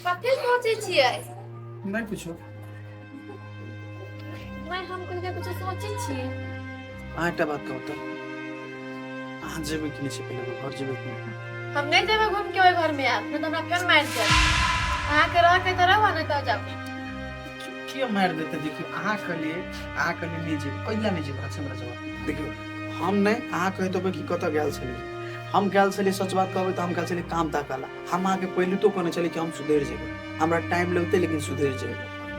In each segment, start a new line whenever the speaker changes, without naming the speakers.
कथी सोचै छियै?
नहि कुछो।
नहि, हम कहिया कुछो सोचै छियै?
अहाँ एकटा बात कहू तऽ, अहाँ जेबै कि नहि से पहिले कहू, घर जेबै कि नहि?
हम नहि जेबै घूम के ओहि घर में आब, नहि तऽ हमरा फेर मारि देत। अहाँके रहके तऽ रहू, नहि तऽ जाउ।
किया मारि देतै? देखियौ, अहाँ कहलियै नहि जेबै, कैला नहि जेबै? अच्छा, हमरा जवाब देखियौ, हम नहि, अहाँ कहैत होबै कि कतऽ गेल छलियै। हम गेल छलियै, सच बात कहबै तऽ हम गेल छलियै काम ताकऽ ला। हम अहाँके पहिले तो कहने छलियै कि हम सुधरि जेबै, हमरा टाइम लगतै लेकिन सुधरि जेबै।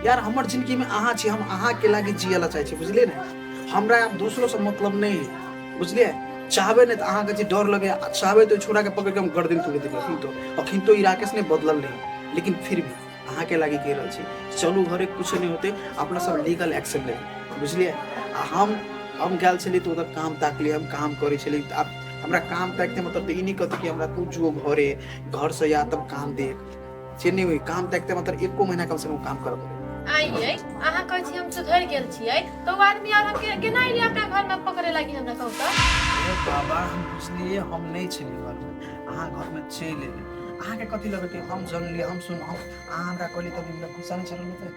यार, हमर जिंदगीमे अहाँ छी, हम अहाँके लागी जियै ला चाहै छी, बुझलियै ने? हमरा आब दोसरोसँ मतलब नहि है, बुझलियै? चाहबै नहि तऽ अहाँके जे डर लगैए, चाहबै तऽ ओहि छोड़ाके पकड़ि कऽ हम गर्दन तोड़ि देबै। अखन तो ई राकेश नहि बदलल नहि, लेकिन फिर भी अहाँके लागी कहि रहल छी, चलू घरे, कुछ नहि होतै, अपना सब लीगल एक्शन लेबै, बुझलियै? आ हम गेल छलियै तऽ ओतऽ काम ताकलियै, हम काम करै छलियै। तऽ आब हमरा काम ताकते मतलब तऽ ई नहि कहतै कि हमरा तू जो घरे, घरसँ या तब काम देख, से नहि होइ। काम ताकते मतलब एको महीना कमसँ कम काम करऽ पड़ै।
आइयै, अहाँ कहै छी हम सुधरि गेल छियै, तऽ ओ आदमी आओर हम केना एलियै अपना घरमे पकड़े लागी हमरा, कहू तऽ?
अरे बाबा, हम बुझलियै, हम नहि छलियै घरमे, अहाँ घरमे चलि एलियै। अहाँके कथी लगै कि हम जानलियै? हम सुन, हम अहाँ हमरा कहलियै तब हमरा गुस्सा नहि चढ़ल होतै?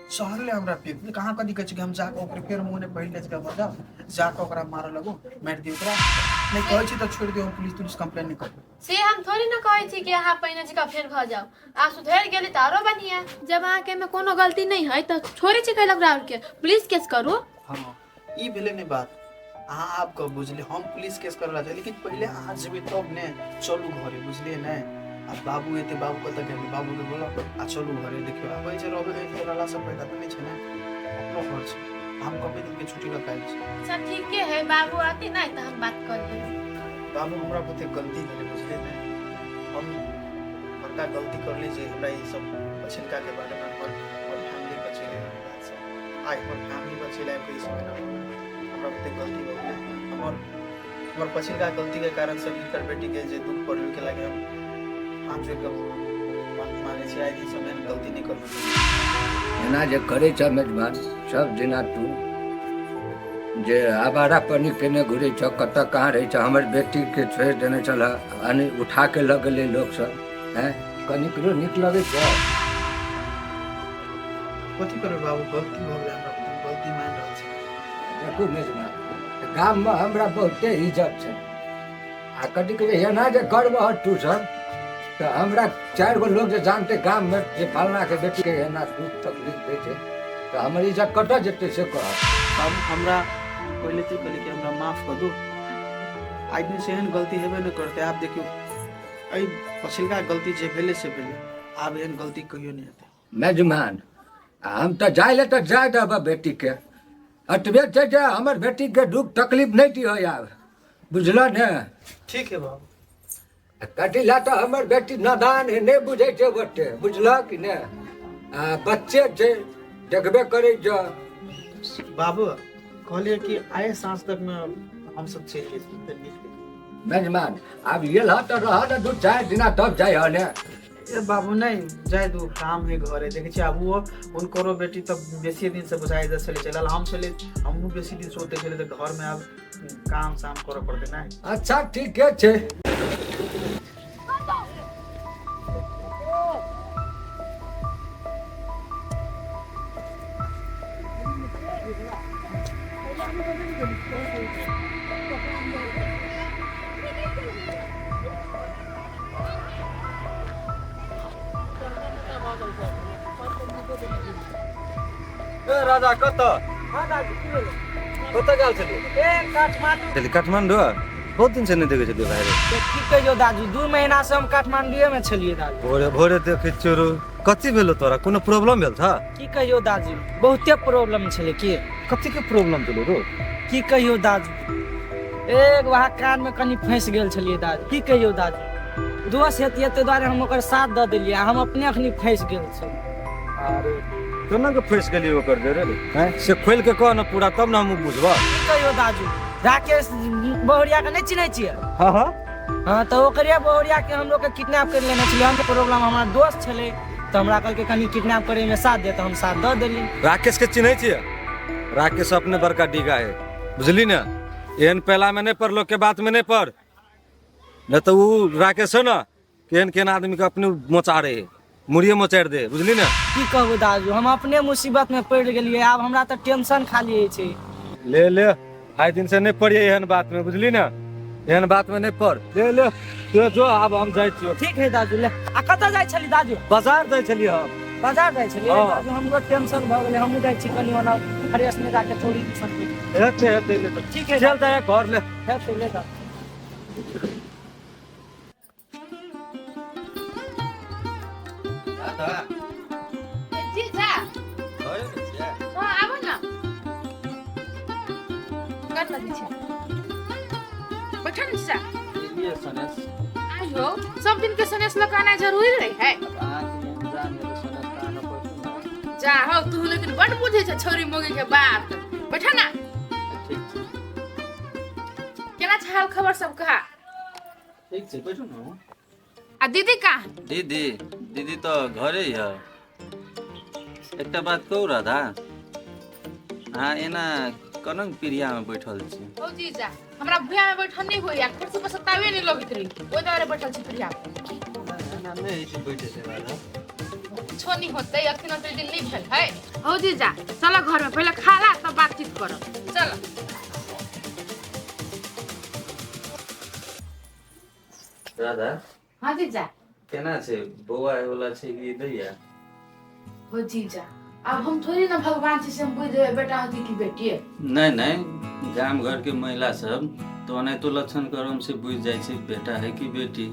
चढ़ले हमरा पे। कहाँ कथी कहै छै कि हम जाकऽ ओकरे फेर मुँह पहिले जगह बजाउ, जाकऽ ओकरा मारऽ लगू, मारि दियौ ओकरा। नहि कहै छी तऽ छोड़ि दियौ, हम पुलिस तुलिस कंप्लेन नहि करबै।
से हम थोड़ी ने कहै छी कि अहाँ पहिने जकाँ फेर भऽ जाउ। आ सुधरि गेली तऽ आरो बढ़िआँ। जब अहाँके एहिमे कोनो गलती नहि है तऽ छोड़ै छी कैला ओकरा आरके? पुलिस केस करू।
हँ, ई भेलै ने बात। अहाँ आब कऽ बुझलियै, हम पुलिस केस करऽ ला, लेकिन पहिले अहाँ जेबै तब ने। चलू घरे, बुझलियै ने? आ बाबू एते, बाबू कतऽ गेलै? बाबूके बोलो आ चलू घरे। देखियौ, आब एहि जे रहबै, एहि रहलासँ फायदा तऽ नहि छै ने, अपनो घर छै। हम कमे दिनके छुट्टी लऽ कऽ आयल छी।
अच्छा, ठीके है, बाबू आते नहि तऽ हम बात कर लेब।
बाबू, हमरा बहुते गलती भेलै, बुझलियै ने? हम बड़का गलती करली जे हमरा ई सब पछिलकाके बारेमे, हमर हमर फैमिली बचेलै बात सब। आइ हमर फैमिली बचेला आबि कऽ ई सब एना भऽ गेल। हमरा बहुते गलती भऽ गेलै। हमर हमर पछिलका गलतीके कारण सब हिनकर बेटीके जे दुःख पड़ल, ओहिके लागि हम हाथ जोड़ि कऽ माफी मांगै छी। आइ दिनसँ एहन गलती नहि करबै।
एना जे करै छह मेजबान, सब दिना तू जे आवारा पानी केने घुरै छह, कतऽ कहाँ रहै छह? हमर बेटीके छोड़ि देने छलह, अनि उठा के लऽ गेलै लोकसभ। आँय, कनिकरो नीक लगै छै?
कथी करबै बाबू, गलती भऽ गेलै हमरा, हम गलती मानि रहल छी।
देखू मेजबान, गाममे हमरा बहुते इज्जत छै आ कथी कहै छै, एना जे करबह तू सब तऽ हमरा चारि गो लोक जे जानतै गाममे जे फलनाके बेटीके एना दुख तकलीफ दै छै, तऽ हमर इज्जत कतऽ जेतै से कह।
हम हमरा पहिले तऽ कहली कि हमरा माफ कऽ दू, आइ दिनसँ एहन गलती हेबे नहि करतै। आब देखियौ, एहि पछिलका गलती जे भेलै से भेलै, आब एहन गलती कहियो नहि हेतै।
मेजमान, आ हम तऽ जाय लए तऽ जाय देबह बेटीके, एतबे छै जे हमर बेटीके दुख तकलीफ नहि दिअ आब, बुझलह ने?
ठीक है बाबू।
कथी लए तऽ हमर बेटी नादान है, नहि बुझै छै ओते, बुझलह कि नहि? आ बच्चे छै, देखबे करै छ।
बाबू, कहलियै कि आइ साँझ तकमे हमसब चलि जेती तऽ नीक रहितै।
मेजमान, आब गेल ह तऽ रह ने 2-4 दिना, तब जाइ ह ने।
ए बाबू, नहि जाय दू, काम है घरे। देखै छियै, आब ओ हुनकरो बेटी तऽ बेसी दिन से बुझाइ इधर छलै चलल, हम छलै, हमहूँ बेसी दिन से ओतै छलै, तऽ घरमे आब काम साम करऽ पड़तै ने।
अच्छा, ठीके छै।
ए राजा, कतऽ कतऽ गेल छलियै?
ए, काठमांडू
छलियै। काठमांडू? बहुत दिन से नहि देखै छलियै भाइ रे।
तऽ की कहियौ दाजू, 2 महीना से हम काठमांडुए में छलियै दाजू।
भोरे भोरे देखै छियौ रो, कथी भेलो तोरा? कोनो प्रॉब्लम भेल छ?
की कहियौ दाजू, बहुते प्रॉब्लम छलै की।
कथी के प्रॉब्लम भेलो रो?
की कहियौ दाजू, एक वहाँ कान में कनि फंसि गेल छलियै दाजू। की कहियौ दाजू, दोस्त हेतियै ताहि दुआरे हम ओकर साथ दऽ देलियै आ हम अपने अखनी फंसि गेल छी।
अरे, केना के फंसि गेलियै ओकर जरे रे? हैं, से खोलि के कह ने पूरा, तब ने हम बुझबा।
की कहियौ दाजू, राकेश बहुरिया के नहि चिन्है छियै?
हाँ।
हाँ, तऽ ओकरे बहुरिया के हम लोग के किडनैप कर लेने छलियै। हम प्रॉब्लम, हमरा दोस्त छलै तऽ हमरा कहलकै कनि किडनैप करे में साथ दे, तऽ हम साथ दऽ देली।
राकेश के चिन्है छियै? राकेश अपने बड़का डीगा है, बुझली ने? एहन पहला में नहीं पड़, लोग के बात में नहीं पड़, नहीं तो ऊ राकेश है ना, केहन केहन आदमी के अपने मोचा रहे है। मुड़िए मोचारि दे बुझली ने।
की कहू दाजू, हम अपने मुसीबत में पड़ि गेलियै, आब हमरा तऽ टेंशन खाली अछि।
ले ले, आइ दिन से नहि पड़िए एहन बात में, बुझली ने, एहन बात में नहि पड़। ले ले तू जो, आब हम जाइ छियो।
ठीक है दाजू, ले। आ कतऽ जाइ छली दाजू?
बाजार जाइ छलियै हम।
बाजार जाइ छलियै?
हँ।
दाजू हमरो टेंशन भऽ गेलै, हमहूँ जाइ छी कनि ओना फ्रेश नहि जाके थोड़ी
हेतै हेतै, ले तऽ।
ठीक है।
चल जाए घर ले।
हेतै, ले दाजू।
जीजा। हाँ, आबो ना, कर लगी छै, बैठो ने जीजा। आइयो सब दिन के सनेस लऽ के आनाइ जरूरी रहे है? जा हो तू, लेकिन बड बुझे छै छौरी मोगी के बात। बैठो ना। केना छै हाल खबर सब कहा?
ठीक छै, बैठू ने।
आ दीदी कहाँ?
दीदी, दीदी तऽ घरे यऽ। एकटा बात कहू राधा, अहाँ एना कनक पीढ़ियामे बैठल छी?
हो जीजा, हमरा भुया में बैठल नहीं होइया, कुर्सी पर सतावे नहीं लगैत रही, ओहि दुआरे बैठल छी पीढ़िया पर।
एना नहि होइ छै बैठे से राधा।
कुछो नहीं होतै, अखन ओते दिन नहीं भेल है। हो जीजा, चलो घर में, पहले खा ला तब बातचीत करब, चलो।
राधा।
हाँ जीजा।
केना छै, बौआ होइवला छै कि दैया?
हो जीजा, अब हम थोड़ी ना भगवान छी से हम बुझि देबै बेटा होती कि बेटी।
नहि नहि, गाम घरके महिला सब तऽ ओनाहितो लक्षण करम से बुझि जाइ छै बेटा है कि बेटी,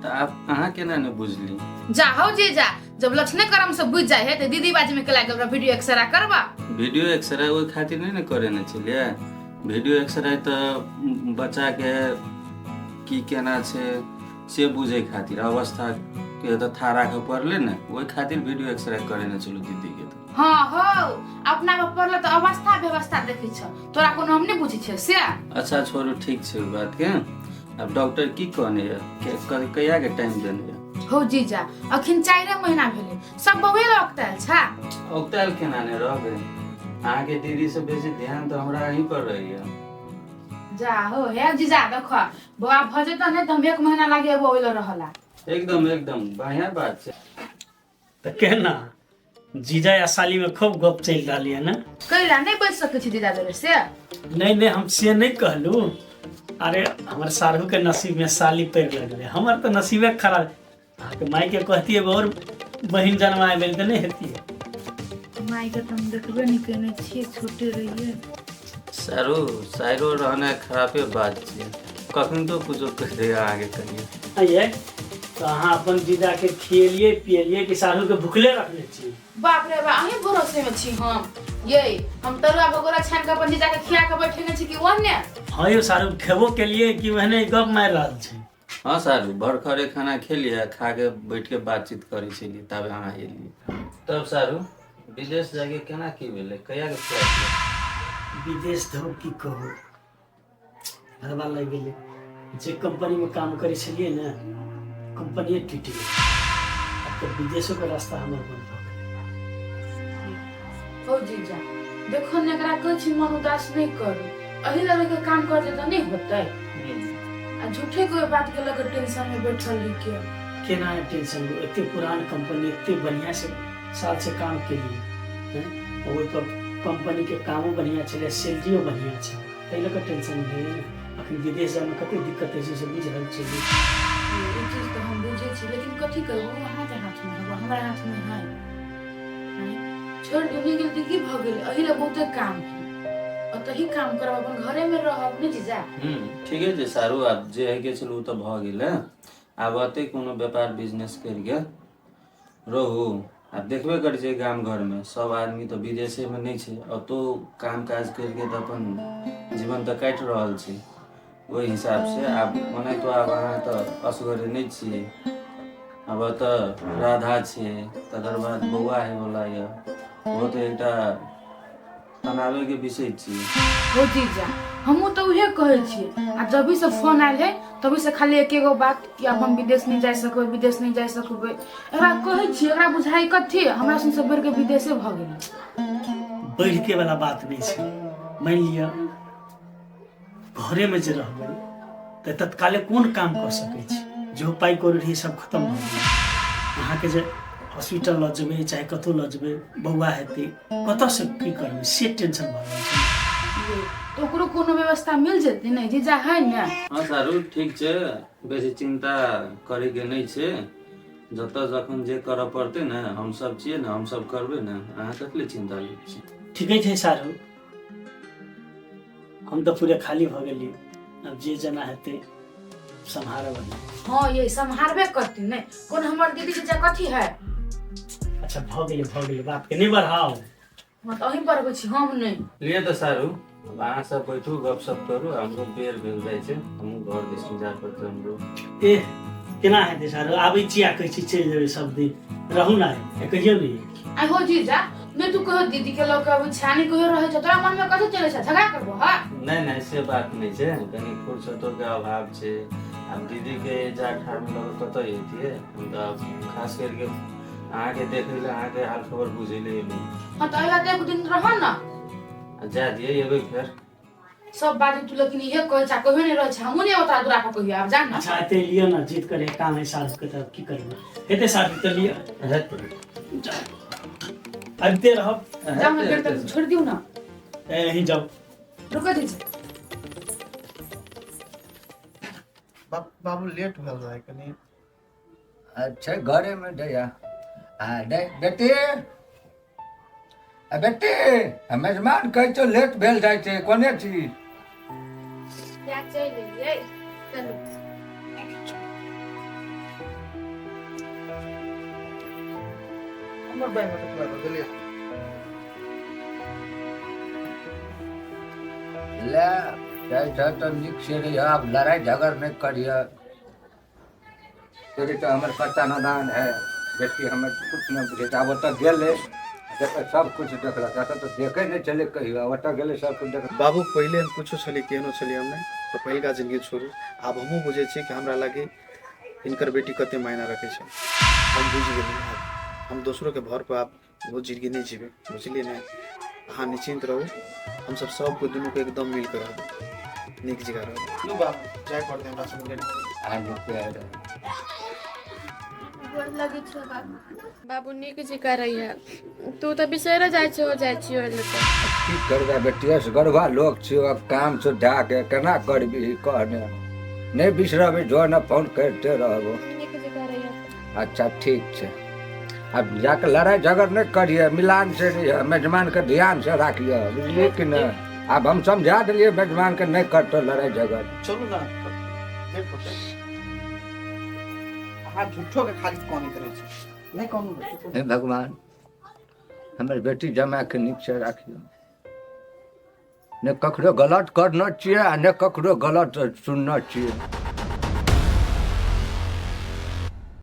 तऽ आब अहाँ केना नहि बुझली?
जा हो जीजा, जब लक्षणे करम से बुझि जाइ है तऽ दीदी बाजी में केला के वीडियो एक्सरा करबा?
वीडियो एक्सरे ओहि खातिर नहि ने करे ने छलियै। वीडियो एक्सरे तऽ बच्चाके की केना छै से बुझै खातिर, अवस्था के तऽ था राखऽ पड़लै ने, ओहि खातिर वीडियो एक्सरे करेने छलहुँ दीदीके तऽ।
हाँ हो, अपना में पड़ल तऽ अवस्था व्यवस्था देखै छ, तोरा कोनो हम नहीं बुझै छियै से।
अच्छा छोड़ू, ठीक छै ओहि बातके। आब डॉक्टर की कहने यऽ, कहियाके टाइम देने यऽ?
हो जीजा, अखन 4 महीना भेलै, सब बौए लग छा।
औगतायल केना नहि रहबै, अहाँके दीदी से बेसी ध्यान तऽ हमरा अहीं पर रहैया।
जा हो हे जीजा, देख बौआ भऽ जेतै ने तऽ हम 1 महीना लागे एगो ओहि लए रहला।
एकदम एकदम बढ़िया बात छै।
तऽ केना जीजा या साली में खूब गप चलि रहल यऽ ने?
कैला नहीं बैठ सकै छी जीजा जोरे से?
नहीं नहीं, हम से नहीं कहलू। अरे हमर साढ़ू के नसीब में साली पड़ि लगलै, हमर तऽ नसीबे खराब। अहाँके माय के कहतियै और बहिन जन्माए भेल तऽ नहि हेतियै।
माय के तऽ हम देखबे नहीं केने छियै, छोटे रहियै।
सारू साइरो रहनाइ खरापे बात छै, कखन तो कुछो कहि दैया अहाँके कनिया।
आइये तऽ अहाँ अपन जीजा के खिएलियै पिएलियै कि साढ़ू के भुखले रखने छी?
बाप रे बा, अहीं भरोसे में छी हम। ये हम तरुआ भगोड़ा छानि के अपन जीजा के खिया के बैठेने छी कि ओहने?
हाँ यौ साढ़ू, खेबो केलियै कि ओहने गप मारि रहल छै?
हाँ सारू, भरखरे खाना खेलियै, खा के बैठ के बातचीत करै छलियै तब अहाँ एलियै। तब सारू, विदेश जाके केना की भेलै, कहिया के फ्लाइट छै?
विदेश धौ की कहू, भरबा लागि गेलै। जे कंपनी में काम करै छलियै ने, कंपनीए टूटि गेलै। आब तऽ विदेशोके रास्ता हमर बंद भऽ गेलै।
हो जीजा, देखो ने एकरा कहै छी मन उदास नहीं करू, एही लऽ के काम करतै तऽ नहीं होतै। आ झूठे कोई बात के लऽ के टेंशन में बैठल रही के।
केना नहि टेंशन लू, एते पुरान कंपनी, एते बढ़िया से साल से काम केलियै हैं, ओहिपर कंपनी के कामो बढ़िया छलै, सैलरियो बढ़िया छै, ताहि लऽ कऽ टेंशन भेलै ने। अखन विदेश जाइमे कते दिक्कत होइ छै से बुझि रहल छियै।
ई चीज तऽ हम बुझै छी, लेकिन कथी करू, अहाँके हाथमे है, हमरा हाथमे है। छोड़ दू, गेल तऽ की भऽ गेलै, एहि लए बहुते काम है, ओतही काम करब, अपन घरेमे रहब ने जीजा।
ठीके छै सारू, आब जे होइके छल ओ तऽ भऽ गेलै। आब एतै कोनो व्यापार बिजनेस करिके रहू। आब देखबे करै छियै गाम घरमे सब आदमी तऽ विदेशेमे नहि छै, ओतौ काम काज करिके तऽ अपन जीवन तऽ काटि रहल छै। ओहि हिसाबसँ आब ओनाहितो आब अहाँ तऽ असगरे नहि छियै, आब एतऽ राधा छै, तकर बाद बौआ होइवला यऽ, ओहो तऽ एकटा तनावेके विषय छियै।
हो जीजा, हमहूँ तऽ उहे कहै छियै। आ जभी से फोन आयल है तभी से खाली एके गो बात कि आब हम विदेश नहीं जा सकबै, विदेश नहीं जा सकबै। एकरा कहै छियै, एकरा बुझाइ कथी, हमरा सुन से बढ़ि के विदेशे भऽ गेलै।
बढ़िके वाला बात नहि छै। मानि लिअ घरेमे जे रहबै तऽ तत्काले कोन काम कऽ सकै छी? जो पाइ कौड़ी रहै सब खतम भऽ गेल। अहाँके जे हॉस्पिटल लऽ जेबै चाहे कतहु लऽ जेबै, बौआ हेतै, कतऽसँ की करबै से टेंशन भऽ रहल छै।
ये, तऽ ओकरो कोनो व्यवस्था मिल जेतै ने जीजा, है ने?
हँ सारू, ठीक छै, बेसी चिन्ता करैके नहि छै। जतऽ जखन जे करऽ पड़तै ने, हमसब छियै ने, हमसब करबै ने, अहाँ कथी लए चिन्ता लै छी?
ठीके छै सारू, हम तऽ पूरे खाली भऽ गेलियै, आब जे जेना हेतै सम्हारब अहीं।
हँ ये, सम्हारबे करती ने, कोन हमर दीदी जीजा कथी है?
अच्छा भऽ गेलै, भऽ गेलै, बातके नहि बढ़ाउ।
हँ तऽ अहीं बढ़बै छी, हम नहि।
लिए तऽ सारू, आब अहाँ सब बैठू, गपशप करू, हमरो बेर भेल जाइ छै, हमहूँ घर दिस जाय पड़तै हमरो।
एह, केना हेतै सारू, आबै छी आ कहै छी चलि जेबै, सब दिन रहू ने, आइ कहियौ ने।
आइ हो जीजा, नहि तू कहियो दीदी के लऽ के अबै छै, नहि कहियो रहै छै, तोरा मन मे कथी चलै छै? झगड़ा करबो? हँ
नहि नहि, से बात नहि छै, कनि फुर्सतो के अभाव छै। आब दीदी के जा ठार मे लऽ कऽ कतऽ जैतियै हम? तऽ आब खास करके अहाँके देखै लए, अहाँके हाल खबर बुझै लए एलहुँ।
हँ तऽ अहिला तऽ एक दिन रह ने।
आ जाय दियै, एबै फेर।
सब बात तू लेकिन इहे कहै छै, कहियो नहि रहै छै, हमहूँ नहि ओतरा दूरा पर कहियो आब जा ने।
अच्छा एते लिअ ने, जिद करे काम है साधु के, तब की करबै, हेतै साधु तऽ लिअ, आबिते रहब।
जाउ ने फेर, तऽ छोड़ि दियौ ने।
ए, अहीं जाउ।
रुको जीजा।
बाबू, लेट भेल रहै कनि।
अच्छा घरेमे दैया आ दै बेटी, आ बेटी, आ मेजमान कहै छौ लेट भेल जाइ छै, कोने छी?
या चलि एलियै, चलू।
हमर बैग में कपड़ा दऽ देलियै।
ले जाइ छ तऽ नीक से रहिह, आब लड़ाइ झगड़ नहि करिह। तोरी तऽ हमर कच्चा नदान है बेटी, हमर किछु नहि बुझै छै। आब ओतऽ गेलै, देखै सब किछु देखलक, एतऽ तऽ देखै नहि छलै कहियो, आब ओतऽ गेलै सब किछु देखलक।
बाबू, पहिले हम कुछो छलियै, केहनो छलियै हम, नहि तऽ पहिलका जिन्दगी छोड़ू, आब हमहूँ बुझै छियै कि हमरा लागे हिनकर बेटी कते मायना रखै छै। हम बुझि गेलियै, आब हम दोसरोके भर पर आब ओ जिन्दगी नहि जीबै, बुझलियै ने? अहाँ निश्चिन्त रहू, हमसब सब कोइ दुनू के एकदम मिल के रहबै, नीक जगह रहबै। लू बाबू, जाय पड़तै हमरा सब लेट।
आ नीके रहै।
गोर लगै छौ बाबू। बाबू नीक जकाँ रहिहे, तू तऽ बिसरि जाइ छहो, जाइ छियो एले तऽ।
की करबै बेटी, असगरवा लोक छियौ, आब काम छौ धए के केना करबिही कहने? नहि बिसरबै, जो ने फोन करिते रहबो।
नीक जकाँ रहिहे।
अच्छा ठीक छै, आब जाके लड़ाइ झगड़ नहि करिहे, मिलान से रहिहे, मेजबानके ध्यान से राखिहे, बुझलियै कि नहि? आब हम समझा देलियै मेजबानके, नहि करतौ लड़ाइ झगड़।
चलू ने, लेट होतै। अहाँ झूठो के खाली कनैत रहै छी, नहि कहू ने।
हे भगवान, हमर बेटी जमाके नीक से राखियौ। ने ककरो गलत करना छियै आ ने ककरो गलत सुनना छियै।